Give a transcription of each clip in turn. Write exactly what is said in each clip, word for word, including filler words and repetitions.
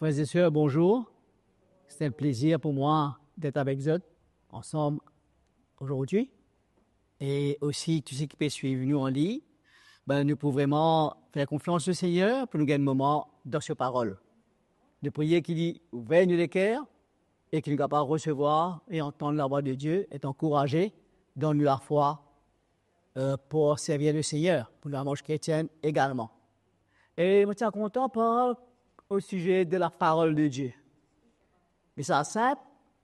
Frères et sœurs, bonjour. C'est un plaisir pour moi d'être avec vous ensemble aujourd'hui. Et aussi, tous ceux qui peuvent suivre nous en ligne, ben, nous pouvons vraiment faire confiance au Seigneur pour nous gagner un moment dans sa parole. De prier qu'il ouvre nos cœurs et que nous capables recevoir et entendre la voix de Dieu, être encouragés, donne la foi euh, pour servir le Seigneur, pour la marche chrétienne également. E mo ti kontan parl au sujet de la parole de Dieu. Me sa sinp,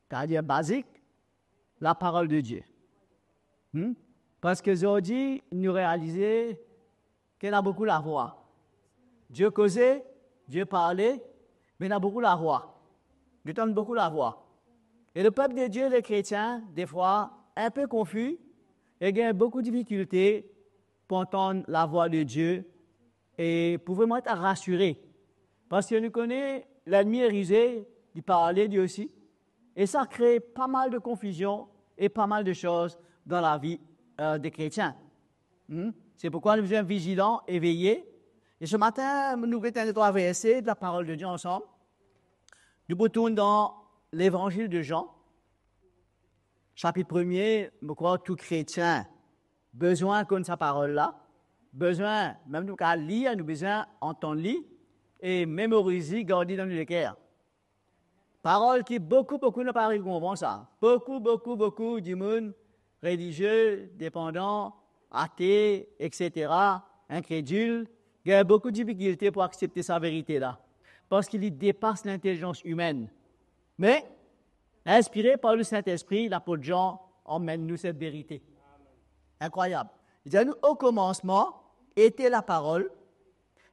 c'est-à-dire basique, la parole de Dieu. Hmm? Parski zordi, nou realize ki ena boukou lavwa. Dieu koze, Dieu parle, me ena boukou lavwa. Nou tann boukou lavwa. E le pep de Dieu, les chrétiens, defwa, inpe konfi e gagn boukou difikilte pou antann lavwa de Dieu e pou vreman et rasire. Parski nou kone lennmi rize, li parle li osi, e sa kre pa mal de konfizion e pa mal de soz dan lavi, euh, de kretien. Hmm? Se poukwa nou bizin vizilan e veye. E se matin, nou get enn de trwa verse de la parole de Dieu ansanm. Nou pou tourn dan Levanzil de Jean, sapit premie. Mo krwar tou kretien bizin konn sa parol la. Bizin, mem nou kapav lir, nou bizin antann li e memoriz li, gard li dan nou leker. Parol ki boukou, boukou nou pa ariv konpran sa. Boukou, boukou, boukou dimoun relizie, depandan, ate, et cetera, inkredil, gagn boukou difikilte pou aksepte sa verite la, parski li depas lintelizans imenn. Me, inspire par le Saint-Esprit, lapot Jean amenn nou set verite. Inkrwayab. Li dir nou, au commencement était la parole,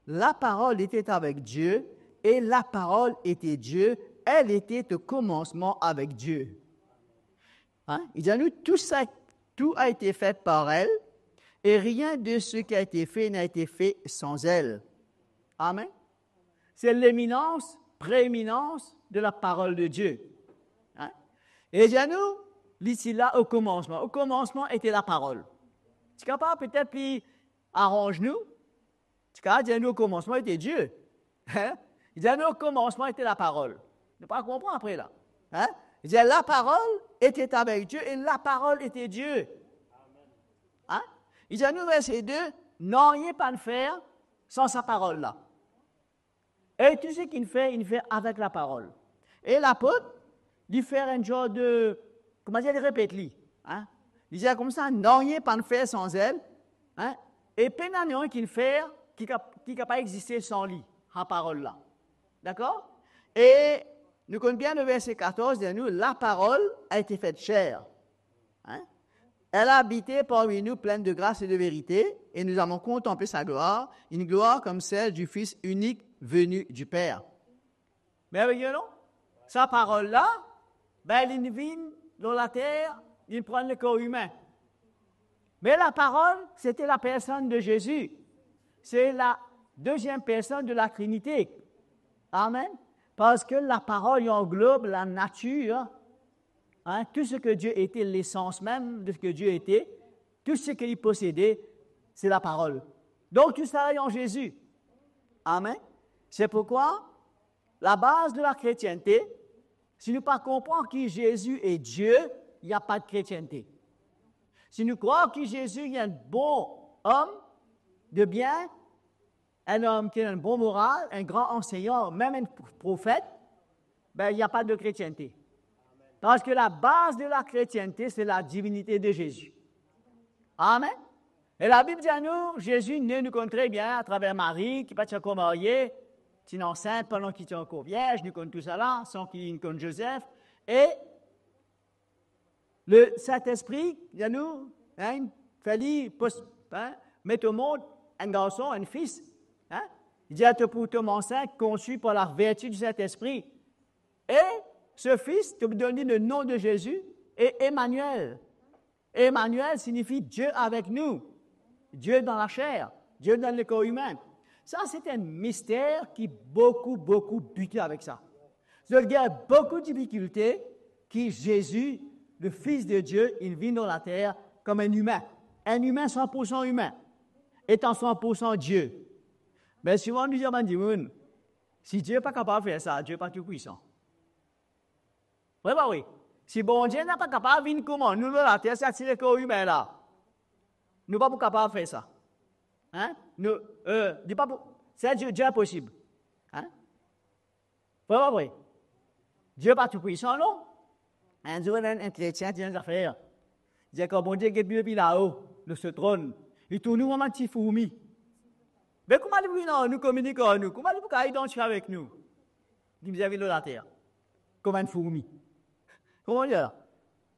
la parole était avec Dieu, et la parole était Dieu, elle était au commencement avec Dieu. Hein? Li dir nou, tout ça, tout a été fait par elle, et rien de ce qui a été fait n'a été fait sans elle. Amen. Se leminans, preeminans de la parole de Dieu. Hein? E li dir nou, li ti la au commencement. Au commencement était la parole. Ti kapav petet li aranz nou, ti kapav dir nou, au commencement était Dieu. Hein? Li dir nou, au commencement était la parole. Nou pa konpran apre la. Hein? Li dir, la parole était avec Dieu et la parole était Dieu. Hein? Li dir nou, verse de, nanye pa'nn fer san sa parol la. E tou seki inn fer, inn fer avek laparol. E lapot, li fer enn zor de, kouma dir, li repet li, hein? Li dir koumsa, nanye pa'nn fer san zel, hein? E pena nanye ki'nn fer ki kap-, ki kapav existe san li, sa parol la. Dakor? E nou konn bien le verse katorz, dir nou, la parole a été faite chair. Hein? Elle a habité parmi nous pleine de grâce et de vérité, et nous avons contemplé sa gloire, une gloire comme celle du Fils unique venu du Père. Merveye, non? Sa parol la, be, li vinn lor later, li pran lekor imin. Me laparol, c'était la personne de Jésus. C'est la deuxième personne de la Trinité. Amen. Parski laparol, li anglob lanatir, hein, tout ce que Dieu était, l'essence même de ce que Dieu était, tout ce qu'il possédait, c'est la parole. Donc, tout ça est en Jésus. Amen. C'est pourquoi la base de la chrétienté, si nou pa konpran ki Jésus est Dieu, il n'y a pas de chrétienté. Si nou krwar ki Jésus est un bon homme de bien, un homme qui a une bonne morale, un grand enseignant, même un prophète, ben, il n'y a pas de chrétienté. Parce que la base de la chrétienté, c'est la divinité de Jésus. Amen. E Labib dir nou, Zezi ne, nou konn tre bien, atraver Marie, ki pa ti ankor marye, ti inn ansint pandan ki ti ankor vierz, nou konn tousala, san ki nou konn Zozef. E le Saint-Esprit, dir nou, hein, fer li pos-, hein, met o mond enn garson, enn fis, hein? Li dir, to pou tom ansint, conçu par la vertu du Saint-Esprit. E se fis, to pou donn li le nom de Jésus e Emmanuel. Emmanuel signifie Dieu avec nous, Dieu dans la chair, Dieu dans le corps humain. Sa, se enn mister ki boukou, boukou bite avek sa. Zot gagn boukou difikilte ki Zezi, le Fils de Dieu, inn vinn lor later kom enn imin. Enn imin san pour san imin, etan san pour san Die. Me souvan nou dir bann dimoun, Si Dieu pa kapav fer sa, Dieu pa toupwisan. Vre pa vre? Si Bondie napa kapav vinn kouma nou lor later, sa ti lekor imin la, nou pa pou kapav fer sa. Hein? Nou, euh, li pa pou, sa Dieu, Dieu inposib. Hein? Vre pa vre? Dieu pa toupwisan, non? Enn zour, enn, enn kretien dir enn zafer. Dir kan Bondie get li depi lao, lor so tronn, li trouv nou kouma enn ti fourmi. Be kouma li pou vinn ar nou, kominik ar nou? Kouma li pou kapav idantifie avek nou? Li bizin vinn lor later kouma enn fourmi. Kouma dir la?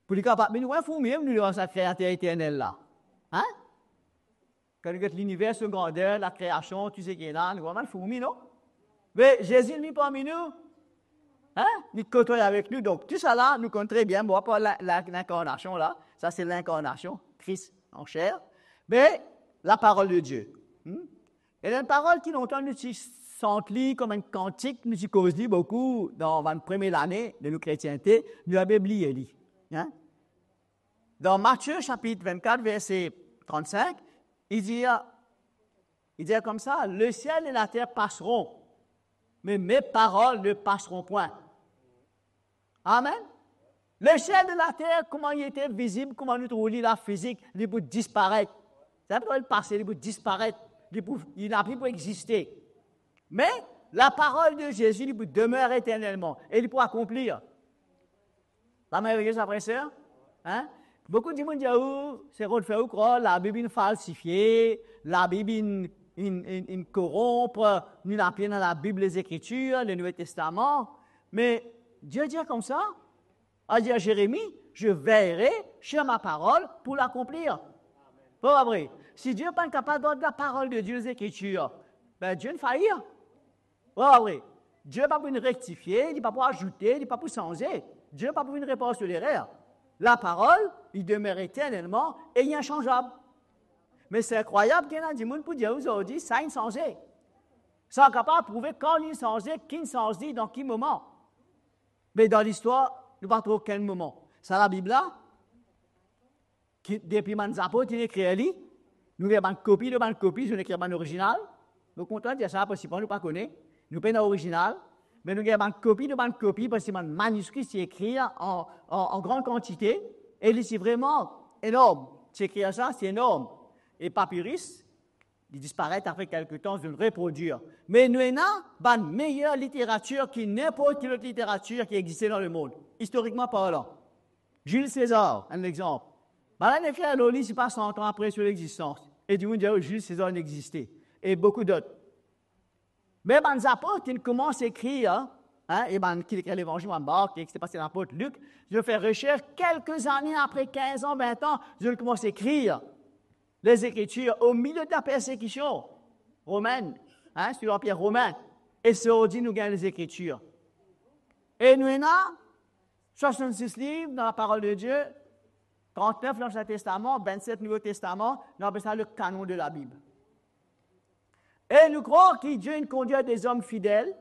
Pou li kapav, me nou enn fourmi, nou devan sa Kreater eternel la. Hein? Kan nou get liniver, so grander, lakreasion, tou seki ena, nou kouma enn fourmi, non? Me Zezi, li parmi nou. Hein? Li kotoy avek nou. Donk, tou sa la, nou konn tre bien, bon, apar la, la, linkarnasion la, sa se linkarnasion, Kris an ser. Me laparol de Dieu. Hmm? E enn parol ki lontan nou ti sant li kouma enn kantik, nou ti koz li boukou dan bann premie lane de nou kretiente, nou abiye bliye li. Hein? Dan Matie sapit vennkat, verse trannsink, li dir, li dir koumsa, "Le ciel et la terre passeront, mais mes paroles ne passeront point." Amen. Le ciel et la terre, kouma li ete vizib, kouma nou trouv li la fizik, li pou disparet. Sa pa pou pase, li pou disparet. Li pou, li napa pou existe. Me laparol de Zezi, li pou demer eternelman e li pou akonplir. Lamerveye sa, frer, ser? Hein? Boukou dimoun dir ou, se rod fer ou krwar Labib inn falsifie, Labib inn, inn, inn, inn koronp, ni lapie dan Labib Lezekritir, le Nouve Testaman. Me Dieu dir koumsa, a dir Zeremi, "Je veillerai sur ma parole pour l'accomplir." Vre pa vre? Si Dieu pa kapav gard laparol de Dieu, Lezekritir, be Dieu inn fair. Vre pa vre? Dieu pa pou vinn rektifie, li pa pou azoute, li pa pou sanze. Dieu pa pou vinn repar so lerer. Laparol, li demer eternelman e li insanzab. Me se inkrwayab ki ena dimoun pou dir ou zordi, sa inn sanze. Sa kapav prouve kan li sanze, ki'nn sanz li, dan ki moman. Me dan listwar, nou pa trouv okenn moman. Sa Labib la, ki, depi bann zapot inn ekrir li, nou gagn bann kopi de bann kopi, zot inn ekrir bann orizinal. Nou kontan dir sa, parski nou pa kone, nou pena orizinal, me nou gagn bann kopi de bann kopi, parski bann maniskri ti ekrir an, an, an gran kantite, e li ti vreman enorm. Ti ekrir sa, ti enorm. E papiris, li disparet apre kelke tan, zot reprodwir. Me nou ena bann meyer literatir ki ninport ki lot literatir ki existe dan lemond, istorikman parlan. Jules César, enn lexanp. Bann la inn ekrir lor li, sipa san an apre so lexistans. E dimoun dir, "Oh, Jules César inn existe." E boukou dot. Me bann zapot inn koumans ekrir, hein, e bann ki ekrir Levanzil, bann Mark, et cetera, bann lapot Lik, zot fer resers, kelke zane apre, kinz an, vin an, zot koumans ekrir Lezekritir, omilie de la persekision romin, hein, sou lanpir romin, e zordi nou gagn Lezekritir. E nou ena swasannsis liv dan laparol de Dieu, trantnef Ansien Testaman, vennset Nouvo Testaman, nou apel sa le canon de la Bible. E nou krwar ki Dieu inn kondir dezom fidel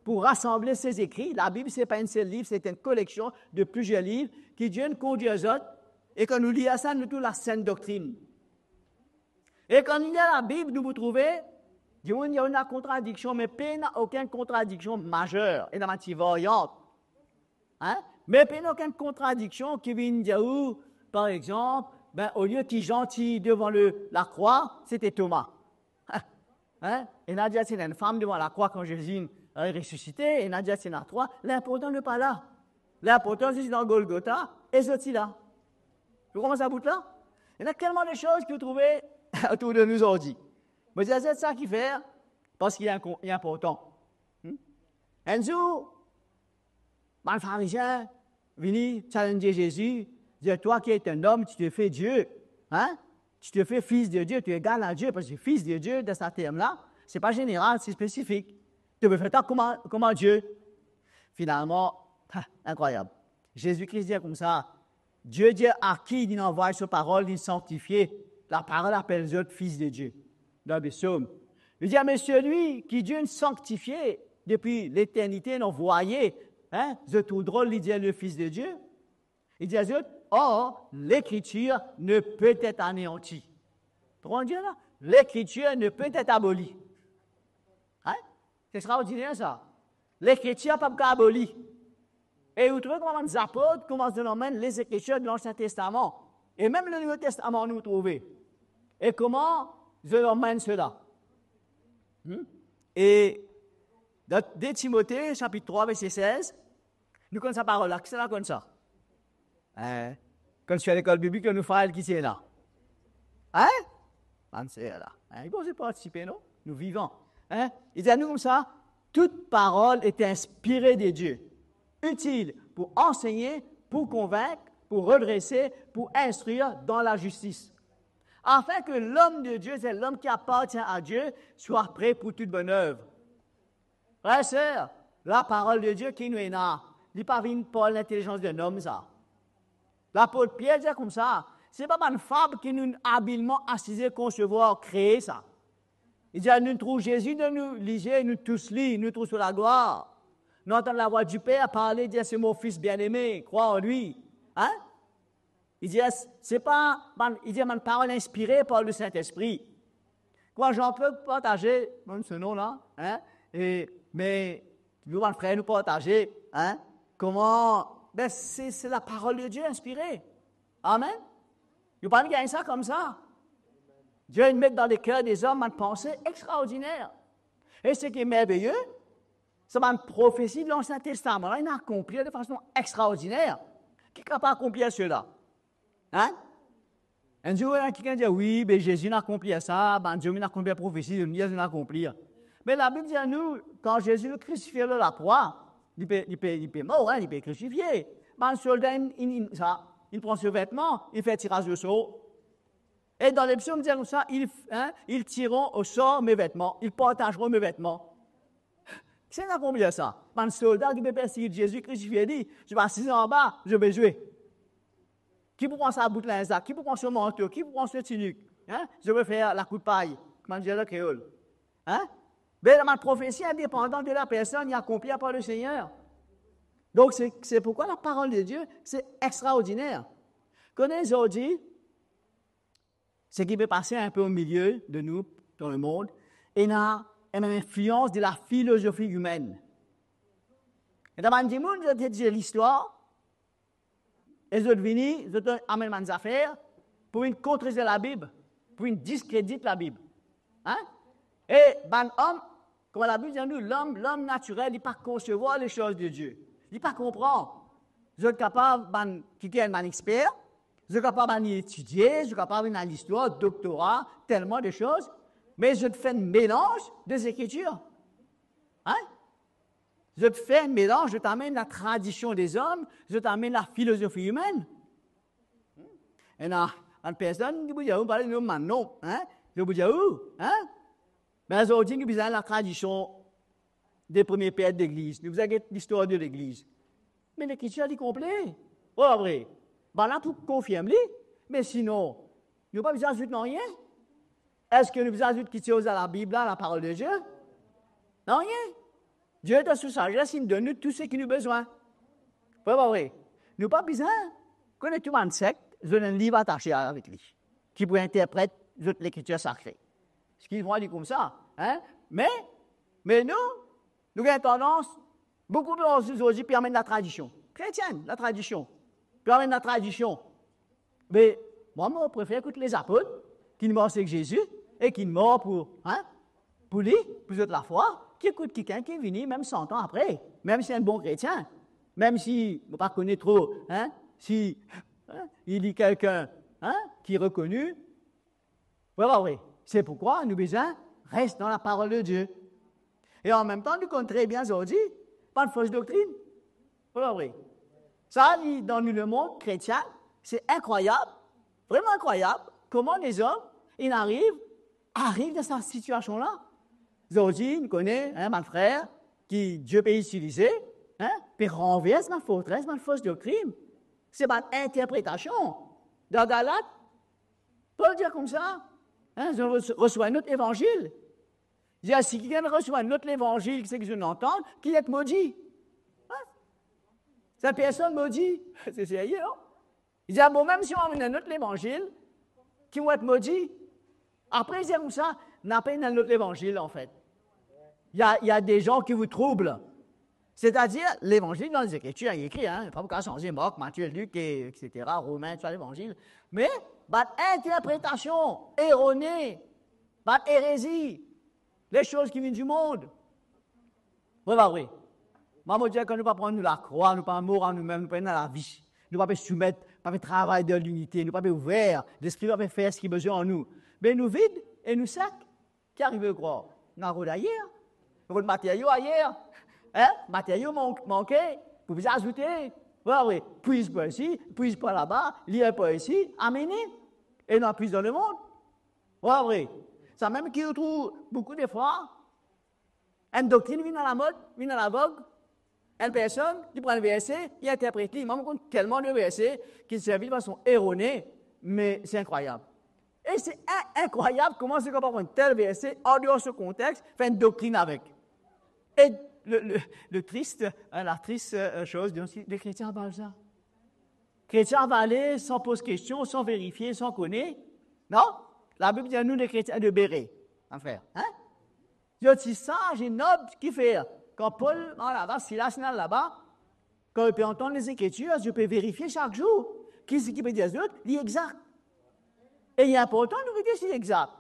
pou rasanble se zekri. Labib, se pa enn sel liv, se enn koleksion de plizier liv ki Dieu inn kondir zot. E kan nou lir sa, nou trouv la Sainte Doctrine. E kan nou lir Labib, nou pou trouve, dimoun dir ena kontradiksion, me pena okenn kontradiksion mazer, ena bann ti variant. Hein? Me pena okenn kontradiksion ki vinn dir ou, par exanp, be, olie ki Zan ti devan le, lakrwa, se te Toma. Hein? Ena dir ti ena enn fam devan lakrwa kan Zezi inn resisite, ena dir ti ena trwa. Linportan nou pa la. Linportan zis dan Golgota, e zot ti la. Ou konpran sa bout la? Ena telman de soz ki ou trouve otour de nou zordi. Mo dir zot sa ki fer, parski li inko-, li inportan. Hmm? Enn zour, bann Farizien vini challenge Zezi, dir, "Toi qui es un homme, tu te fais Dieu, hein? Tu te fais fils de Dieu, tu es égal à Dieu, parce que fils de Dieu, dan sa term la, se pa zeneral, se spesifik. To pe fer twa kouma, kouma Dieu." Finalman, ha, inkrwayab. Zezi Kris dir koumsa, Dieu dir a ki li inn anvway so parol, li inn sanktifie, laparol apel zot fils de Dieu. Dan le psom, li dir, "Mais celui qui Dieu inn sanktifie depuis l'éternité, inn anvwaye," hein, zot trouv drol, li dir, "le Fils de Dieu." Li dir zot, "Or, l'Écriture ne peut être anéantie." Ou konpran dir la? "L'Écriture ne peut être abolie." Hein? Se extraordiner sa. Lekritir pa pou kav aboli. E ou trouve kouma bann zapot koumans donn amenn Lezekritir dan Lansien Testaman. E mem le Nouvo Testaman nou trouve. E kouma zot amenn sela. Hmm? E dan de Timote, sapit trwa, verse sez, nou konn sa parol la. Kisannla konn sa? Hein? Kan nou ti al lekol biblik, nou frer ki ti ena? Hein? Bann ser la. Hein? Li pa bizin partisipe, non? Nou vivan. Hein? Li dir nou koumsa, toute parole est inspirée de Dieu, utile pour enseigner, pour convaincre, pour redresser, pour instruire dans la justice, afin que l'homme de Dieu, c'est l'homme qui appartient à Dieu, soit prêt pour toute bonne œuvre. Frer, ser, laparol de Die ki nou ena, li pa vinn par lintelizans de nom sa. Lapot Pier dir koumsa, se pa bann fab ki nou abilman asize, konsevwar, kree sa. Li dir, nou trouv Zezi dan nou lizie, nou tous li, nou trouv so laglwar. Nou antann lavwa Diper parle, dir, c'est mon Fils bien-aimé, crois en lui. Hein? Li dir, se pa bann, li dir, bann parol inspire par le Saint-Esprit. Kouma Jean-Claude partaze, mo so nom la, hein? E, me, nou bann frer, nou partaze, hein? Kouma, be, se, se laparol de Die inspire. Amen. Nou pa gagn sa koumsa. Die inn met dan leker dezom bann panse extraordiner. E seki merveye, sa bann profesi de Lansien Testaman la, inn akonplir de fason extraordiner. Ki kapav akonplir sela? Hein? Enn zour, ena kikenn dir, wi, be Zezi inn akonplir sa, bann dimoun inn akonplir profesi, zot inn akonplir. Me Labib dir nou, kan Zezi inn krisifie lor lakrwa, li pe, li pe, li pe mor, hein, li pe krisifie. Bann solda inn, inn, inn, sa, inn pran so vetman, inn fer tiraz osor. E dan lepsom dir koumsa, ils, hein, ils tireront au sort mes vêtements, ils partageront mes vêtements. Kisannla konpran sa? Bann solda ki pe persekit Zezi, krisifie li, zot pe asiz anba, zot pe zwe. Ki pou pran sa bout linz la? Ki pou pran so manto? Ki pou pran so tinik? Hein? Zot pe fer lakout pay, kouma nou dir dan kreol. Hein? Be bann profesi indepandan de lapersonn, li akonpli par le Seigneur. Donk, se, se pourkwa laparol de Die, se extraordiner. Kone zordi, seki pe pase inpe o milie de nou, dan lemond, ena enn inflians de lafilozofi imenn. Ena bann dimoun, zot etidie listwar, e zot vini, zot amenn bann zafer pou vinn kontredir Labib, pou vinn diskredit Labib. Hein? E bann om, kouma Labib dir nou, lom, lom natirel, li pa konsevwar les choses de Dieu. Li pa konpran. Zot kapav, bann, kikinn bann exper, zot kapav bann etidie, zot kapav ena listwar, doktora, telman de soz, me zot fer enn melanz de Lekritir. Hein? Zot fer enn melanz, zot amenn latradision dezom, zot amenn lafilozofi imenn. Ena bann personn ki pou dir ou, pa nom bann nom, hein? Zot pou dir ou, hein? Be zordi nou bizin latradision de premie per legliz, nou bizin get listwar de legliz. Me Lekritir li konple. Wi, pa vre? Bann la pou konfirm li, me sinon, nou pa bizin azout nanye. Eski nou bizin azout kiksoz a Labib la, laparol de Die? Nanye. Die dan so sazes, inn donn nou tou seki nou bizin. Wi, pa vre? Nou pa bizin. Kone tou bann sek, zot ena enn liv atase avek li, ki pou interpret zot Lekritir sakre. Seki nou dir koumsa, hein? Me, me nou, nou gagn tandans, boukou zordi pe amenn latradision. Kretien, latradision. Pe amenn latradision. Me mwa, mo prefer ekout lezapot, ki inn mars ek Zezi, e ki inn mor pou, hein, pou li, pou zot lafwa, ki ekout kikenn ki vini, mem san an apre, mem si enn bon kretien, mem si, mo pa kone tro, hein, si, hein, li, li kelkenn, hein, ki rekoni, Wi, pa vre? Se pourkwa nou bizin res dan laparol de Die. E anmemtan, nou konn tre bien zordi, bann fos doktrin. Wi, pa vre? Sa, li, dan nou lemond kretien, se inkrwayab, vreman inkrwayab, kouma lezom inn ariv, ariv dan sa sitiasion la. Zordi, nou kone, hein, bann frer ki Die pe itilize, hein, pe ranvers bann fortres, bann fos doktrin. Se bann interpretasion. Dan Galat, Pol dir koumsa, hein, zot res-, resevwar enn lot levanzil. Li dir, si kikenn resevwar enn lot levanzil ki seki zot inn antann, ki et modi. Hein? Sa personn modi. Se serye, non? Li dir, bon, mem si mo amenn enn lot levanzil, ki mo et modi. Apre, li dir koumsa, napa enn lot levanzil, anfet. Il y a, il y a des gens qui vous troublent. Setadir, Levanzil dan Lekritir, li ekri, hein, pa pou kav sanze, Mark, Matie, Lik, e, etsetera, Romin, tou sa Levanzil. Me bann interpretasion erone, bann erezi, lesoz ki vinn dimond. Vre pa vre? Mwa, mo dir, kan nou pa pran nou lakrwa, nou pa mor a noumem, nou pa ena lavi, nou pa pe soumet, pa pe travay dan linite, nou pa pe ouver, Lespri pa pe fer seki bizin an nou, be nou vid e nou sek. Ki arive, ou krwar? Nou al rod ayer. Nou rod materio ayer. Hein? Materio mank-, manke, pou bizin azoute. Vre pa vre? Pwiz par isi, pwiz par laba, lir par isi, amene. E nou al pwiz dan lemond. Vre pa vre? Samem ki ou trouv boukou defwa, enn doktrin vinn alamod, vinn alavog, enn personn, li pran enn verse, li interpret li. Mwa, mo konn telman de verse ki servi de fason erone, me se inkrwayab. E se in-, inkrwayab kouma se kapav pran enn tel verse, an deor so kontex, fer enn doktrin avek. E le, le, le tris, hein, la tris, euh, soz, donk, lekretien aval sa. Kretien avale san poz kestion, san verifie, san kone. Non? Labib dir nou, lekretien de bere, mwa frer. Hein? Zot ti saz e nob, kifer? Kan Pol, Barnabas, Silas inn al laba, kan zot pe antann Lezekritir, zot pe verifie sak zour ki seki pe dir zot, li exak. E li inportan nou verifie si li exak.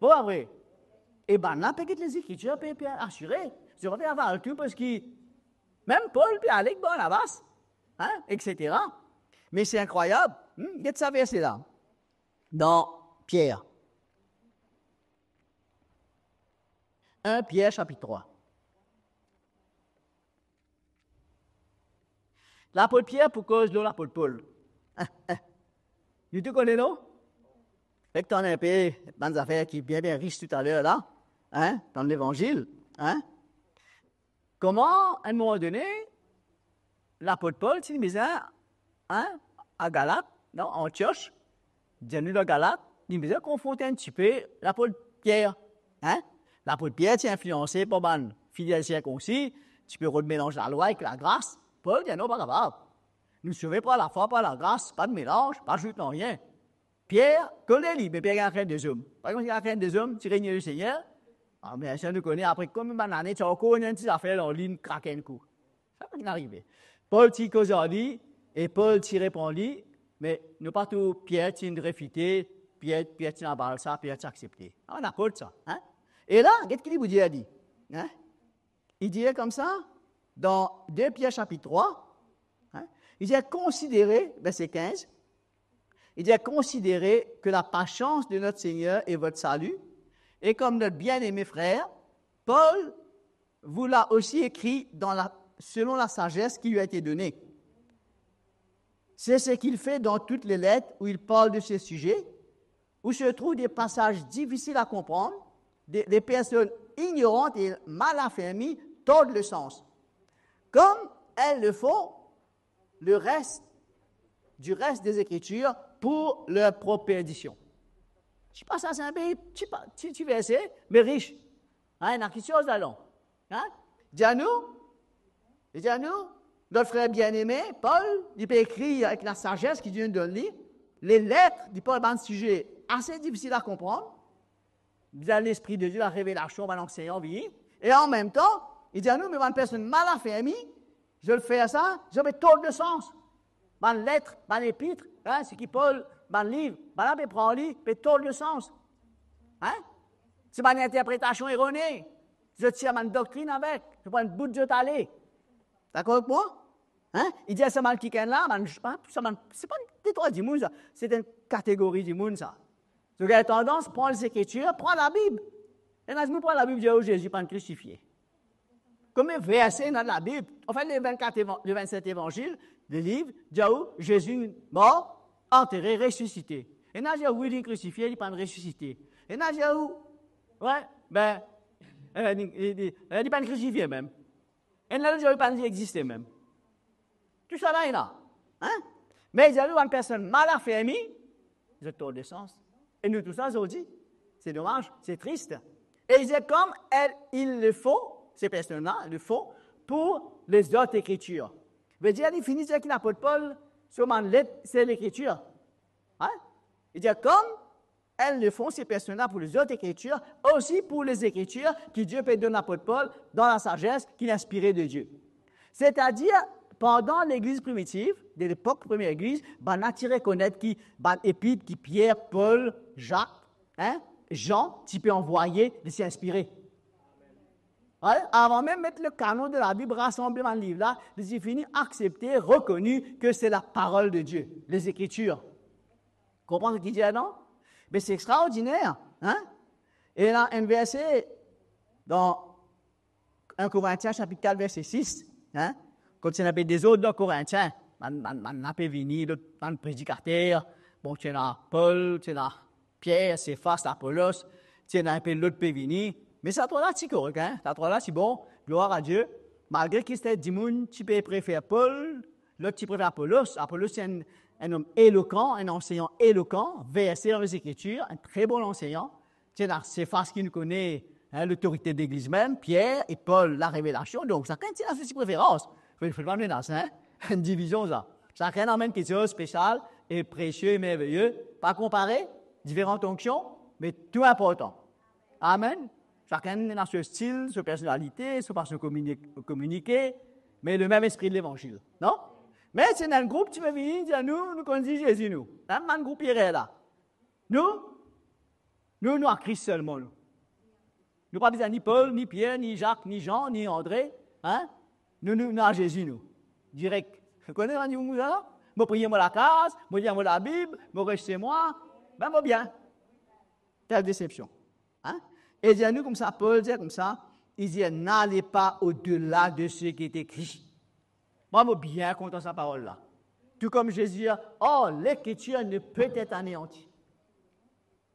Vre pa vre? E bannla pe get Lezekritir, pe, pe asire. Zot pa pe aval tou, parski mem Pol pe ale ek Barnabas, hein, etsetera. Me se inkrwayab, hmm? Get sa verse la. Dan Pier. Enn Pier sapit trwa. Lapot Pier pou koz lor lapot Pol. Nou tou kone, non? Fek tann inpe bann zafer ki bien, bien ris toutaler la, hein, dan Levanzil, hein? Kouma, enn moman done, lapot Pol ti bizin, hein, a Galat, non, Antios, dir nou dan Galat, li bizin konfronte enn tipe lapot Pier, hein? Lapot Pier ti inflianse par bann fidel sirkonsi, ti pe rod melanz lalwa ek lagras. Pol dir, non, pa kapav. Nou sove par lafwa, par lagras, pa de melanz, pa azout nanye. Pier, kone li, me Pier gagn krint dezom. Pa koumsa li gagn krint dezom, ti renie Lesegner. Ah, me sa nou kone, apre konbien bann lane, ti ankor ena enn ti zafer dan li, inn krak enn kou. Sa finn arive. Pol ti koz ar li, e Pol ti reponn li, me nou pa trouv Pier ti'nn refite, Pier, Pier ti'nn aval sa, Pier ti aksepte. Ah, enn lapot sa, hein? E la, get ki li pou dir li, hein? Li dir koumsa, dan de Pier sapit trwa, hein, li dir, considérez, verset quinze, li dir, considérez que la patience de notre Seigneur est votre salut, et comme notre bien-aimé frère, Paul vous l'a aussi écrit dans la, selon la sagesse qui lui a été donnée. C'est ce qu'il fait dans toutes les lettres où il parle de ces sujets, où se trouvent des passages difficiles à comprendre, des, des personnes ignorantes et mal affermies tordent le sens, comme elles le font le reste, du reste des Écritures pour leur propre perdition. Ti pasaz inpe, ti pa-, ti, ti verse, me ris. Hein, ena kiksoz ladan. Hein? Dir nou, li dir nou, notre frère bien-aimé, Paul, li pe ekrir avek lasazes ki Dieu donn li, les lettres, li parl bann size ase difisil a konprann, bizin Lespri de Dieu, larevelasion, bann ansegnan vini, e anmemtan, li dir nou, me bann personn mal afermi, zot fer sa, zot pe tord le sans. Bann let, bann epit, hein, seki Pol, bann liv, bannla pe pran li, pe tord le sans. Hein? Se bann interpretasion erone. Zot tir bann doktrin avek, zot pran bout zot ale. Dakor avek mwa? Hein? Li dir sa bann kikenn la, bann, pa, sa bann, se pa de trwa dimoun sa, se enn kategori dimoun sa. Zot gagn tandans pran Lekritir, pran Labib. Ena dimoun pran Labib, dir ou Zezi pa'nn krisifie. Konbien verse ena dan Labib? Anfin, le vennkat evan-, le vennset Evanzil, le liv, dir ou Zezi mor, antere, resisite. Ena dir ou wi, li krisifie, li pa'nn resisite. Ena dir ou, we, be, eh, li, li, li, eh, li pa'nn krisifie mem. Ena lot dir li pa'nn existe mem. Tousala ena, hein? Me li dir nou bann personn mal afermi, zot tord le sans. E nou tou sa zordi. Se domaz, se tris. E li dir, comme elles, ils le font, ces personnes-là le font pour les autres écritures. Vedir, li fini dir ki lapot Pol, so bann let, se Lekritir. Hein? Li dir, comme elles le font, ces personnes-là, pour les autres Écritures, aussi pour les Écritures que Dieu peut donner à l'apôtre Paul dans la sagesse qu'il a inspirée de Dieu. Setadir, pandan legliz primitiv, de lepok premie legliz, bann la ti rekonet ki bann epit ki Pier, Pol, Zak, hein, Zan ti pe anvwaye, li ti inspire. Wi, avan mem met lekanon de Labib, rasanble bann liv la, li ti fini aksepte, rekoni ke se laparol de Die, Lezekritir. Konpran seki dir, non? Me se extraordiner, hein? Ena enn verse dan enn Korintien sapit kat verse sis, hein? Kot ti ena enpe dezord dan Korintien, bann, bann, bann la pe vini, lot bann predikater, bon, ti ena Pol, ti ena Pier, Sefas, Apolos, ti ena enpe lot pe vini, me sa trwa la ti korek, hein? Sa trwa la ti bon, glwar a Die, malgre ki sa dimoun ti pe prefer Pol, lot ti prefer Apolos. Apolos ti enn, enn om elokan, enn ansegnan elokan, verse dan Lezekritir, enn tre bon ansegnan. Ti ena Sefas ki nou kone, hein, lotorite legliz mem, Pier e Pol, larevelasion. Donk, sakenn ti ena so ti preferans. Fode, fode pa menas, hein? Enn divizion, sa. Sakenn amenn kiksoz spesial e presie e merveye. Pa konpare, diferan onksion, me tou inportan. Amen. Sakenn ena so stil, so personalite, so fason komini-, kominike, me lemem Lespri de Levanzil, non? Me si ena enn group ti pe vini, dir nou, nou konn dir Zezi nou. Mem bann group erer la. Nou, nou, nou a Kris selman, nou. Nou pa bizin ni Pol, ni Pier, ni Zak, ni Zan, ni Andre, hein? Nou, nou, nou a Zezi, nou. Direk. Kone bann dimoun la? Mo priye mo lakaz, mo lir mo Labib, mo res se mwa, be mo bien. Quelle déception. Hein? E dir nou koumsa, Pol dir koumsa, li dir, n'allez pas au-delà de ce qui est écrit. Mwa, mo bien kontan sa parol la. Tou kom Zezi dir, oh, l'Écriture ne peut être anéantie.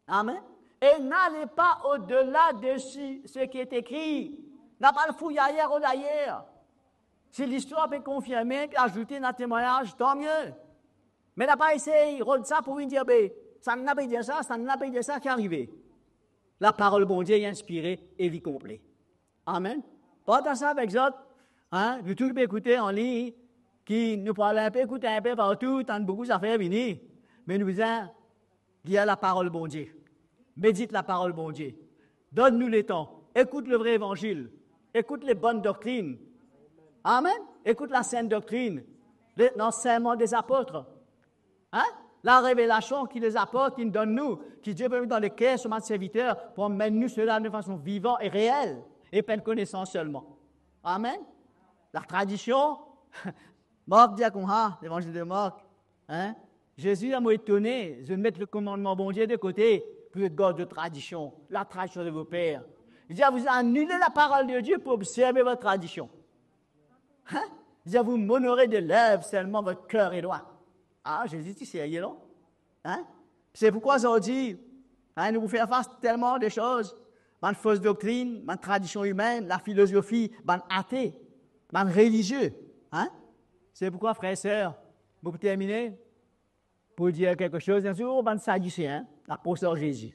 Amen. Et n'allez pas au-delà de ce, ce qui est écrit. Na pa al fouy ayer, rod ayer. Si listwar pe konfirme, pe azoute, ena temwagnaz, tanmie. Me na pa esey rod sa pou vinn dir, be, sannla pe dir sa, sannla pe dir sa, ki arive? Laparol Bondie, li inspire e li konple. Amen. Partaj sa avek zot, hein, nou tou ki pe ekoute anlign, ki nou pou al inpe ekoute inpe partou, tann boukou zafer vini, me nou bizin lir laparol Bondie, medit laparol Bondie, donn nou letan, ekout le vre levanzil, ekout lebonn doktrinn. Amen. Ekout lasenn doktrinn, le, lansegnman de zapot. Hein? Larevelasion ki lezapot inn donn nou, ki Die pe met dan leker so bann serviter pou amenn nou sela de fason vivan e reel, e pa enn konesans selman. Amen. Latradision, Mark dir koumsa, Levanzil de Mark, hein? Zezi dir, mo etone, zot met lekomannman Bondie de kote pou zot gard zot tradision, la tradition de vos pères. Li dir, vous annulez la parole de Dieu pour observer votre tradition. Hein? Li dir, vous m'honorez de lèvres seulement, votre cœur est loin. Ah, Zezi ti serye, non? Hein? Se poukwa zordi, hein, nou pou fer fas telman de soz, bann fos doktrinn, bann tradision imenn, lafilozofi, bann ate, bann relizie, hein? Se poukwa, frer, ser, mo pou termine, pou dir kiksoz, enn zour, bann Sadiseen, hein, apros ar Zezi.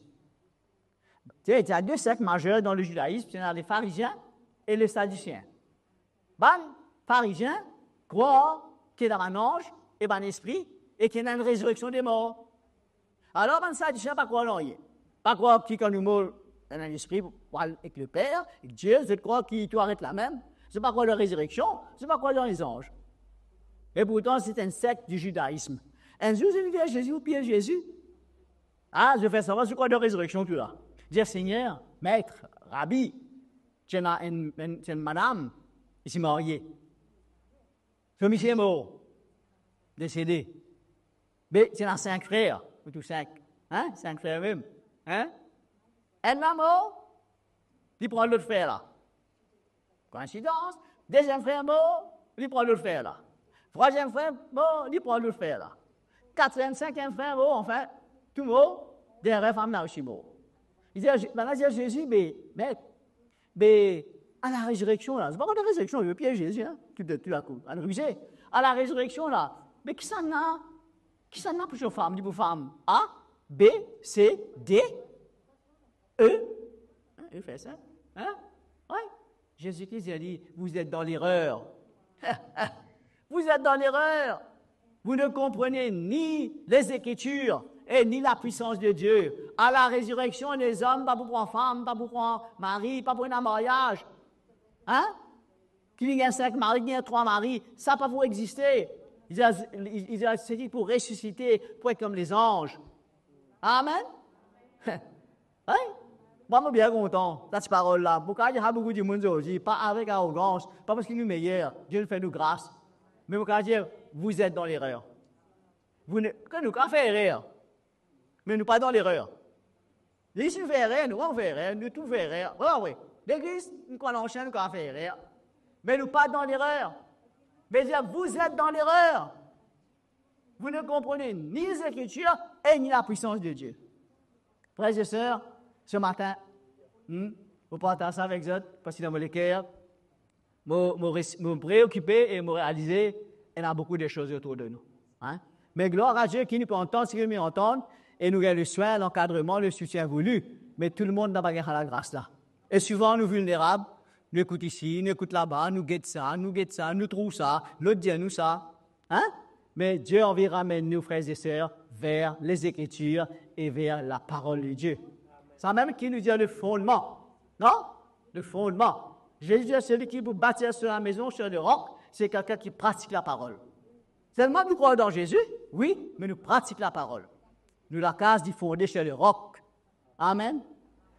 Ti ena de sek mazer dan le zidaism, ti ena le Farizien e le Sadisien. Bann Farizien krwar ki ena bann anz e bann lespri e ki ena enn rezireksion de mor. Alor, bann Sadisien pa krwar nanye. Pa krwar ki kan nou mor, ena enn lespri pou al ek Leper, ek Die, zot krwar ki tou aret la mem. Zot pa krwar dan rezireksion, zot pa krwar dan lezanz. E pourtan, se enn sek di zidaism. Enn zour, zot vinn ver Zezi pou piez Zezi. Ah, zot fer savoir zot krwar dan rezireksion tou la. Dir, Segner, Met, Rabi, ti ena enn, enn, ti ena enn madam, li ti marye. So misie mor, desede. Be ti ena sink frer, ou tou sink. Hein? Sink frer mem. Hein? Enn la mor, li pran lot frer la. Koinsidans, deziem frer mor, li pran lot frer la. Trwaziem frer mor, li pran lot frer la. Katriem, sinkiem frer mor, anfin, tou mor, dernie fam la osi mor. Li dir, bann la dir Zezi, be, Met, be, a larezireksion la, se pa kan larezireksion, li pe piez Zezi, hein, tou, tou, tou lakour, bann rize. A larezireksion la, be kisannla, kisannla pou so fam, li pou fam A, B, C, D, E, hein, il fait ça, hein? Oui. Zezi Kris dir li, vous êtes dans l'erreur. Vous êtes dans l'erreur. Vous ne comprenez ni les Écritures et ni la puissance de Dieu. A larezireksion, lezom pa pou pran fam, pa pou pran mari, pa pou ena maryaz. Hein? Ki li gagn sink mari, ki li gagn trwa mari, sa pa pou existe. Li dir, li, li dir, seki pou resisite, pou et kouma lezanz. Amen. Hein? Mwa, mo bien kontan, sa ti parol la. Mo kapav dir sa boukou dimoun zordi, pa avek arogans, pa parski nou meyer, Die nou fer nou gras. Me mo kapav dir, vous êtes dans l'erreur. Vous ne, ke nou kapav fer erer. Me nou pa dan lerer. Li, si nou fer erer, nou, nou fer erer, nou tou fer erer. Wi, wi. Legliz, nou krwar ansien, nou kapav fer erer. Me nou pa dan lerer. Me dir, vous êtes dans l'erreur. Vous ne comprenez ni les Écritures et ni la puissance de Dieu. Frères et sœurs, ce matin, hmm, mo partaz sa avek zot, parski dan mo leker, mo, mo res-, mo preokipe e mo realize, ena boukou de soz otour de nou. Hein? Me glwar a Die ki nou pe antann seki nou antann, e nou gagn leswin, lankadreman, lesitien vouli. Me tou lemonn napa gagn sa lagras la. E souvan nou vilnerab, nou ekout isi, nou ekout laba, nou get sa, nou get sa, nou trouv sa, lot dir nou sa. Hein? Me Die anvi ramenn nou, frères et sœurs, vers les Écritures et vers la parole de Dieu. Samem ki nou dir le fondement. Non? Le fondement. Jésus dit, celui qui veut bâtir sa maison sur le roc, c'est quelqu'un qui pratique la parole. Selman nou krwar dan Zezi, wi, me nou pratik laparol. Nou lakaz li fonde sur le roc. Amen.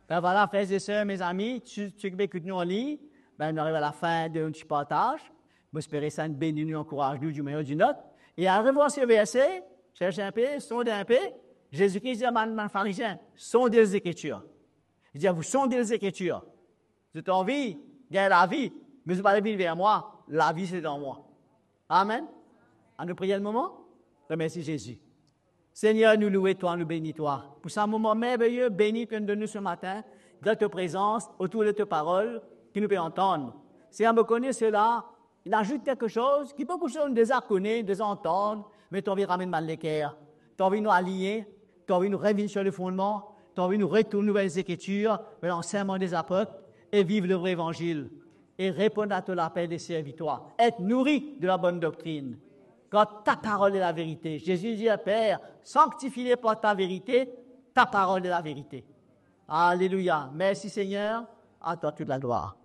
Ben voilà, frères et sœurs, mes amis, tou, tou ki pe ekout nou an ligne, ben nou ariv a lafin de nou ti partaz. Mo espere sa inn beni nou, ankouraz nou, d'une manière ou d'une autre. E al revwar se verse, cherche un peu, sonde un peu. Zezi Kris dir bann, bann Farizien, sondez les Écritures. Li dir, vous sondez les Écritures. Zot anvi gagn lavi, me zot pa vinn ver mwa, lavi se dan mwa. Amen. Anou priye enn moman. Remersi Zezi. Segner, nou loue twa, nou beni twa pou sa moman merveye, beni ki to donn nou se matin, dan to prezans, otour de to parol ki nou pe antann. Segner, mo kone sela, inn azout kiksoz ki boukou dimoun deza kone, deza antann, me to anvi ramenn bann leker, to anvi nou aligne, to anvi nou revinn sur le fondement, to anvi nou retourn vers les Écritures, vers l'enseignement des apôtres, e viv le vrai évangile, e reponn a to lapel de servi twa, et nourri de la bonne doctrine. Car ta parole est la vérité. Jésus dit à Père, sanctifie-les par ta vérité, ta parole est la vérité. Alléluia. Merci Seigneur, à toi toute la gloire.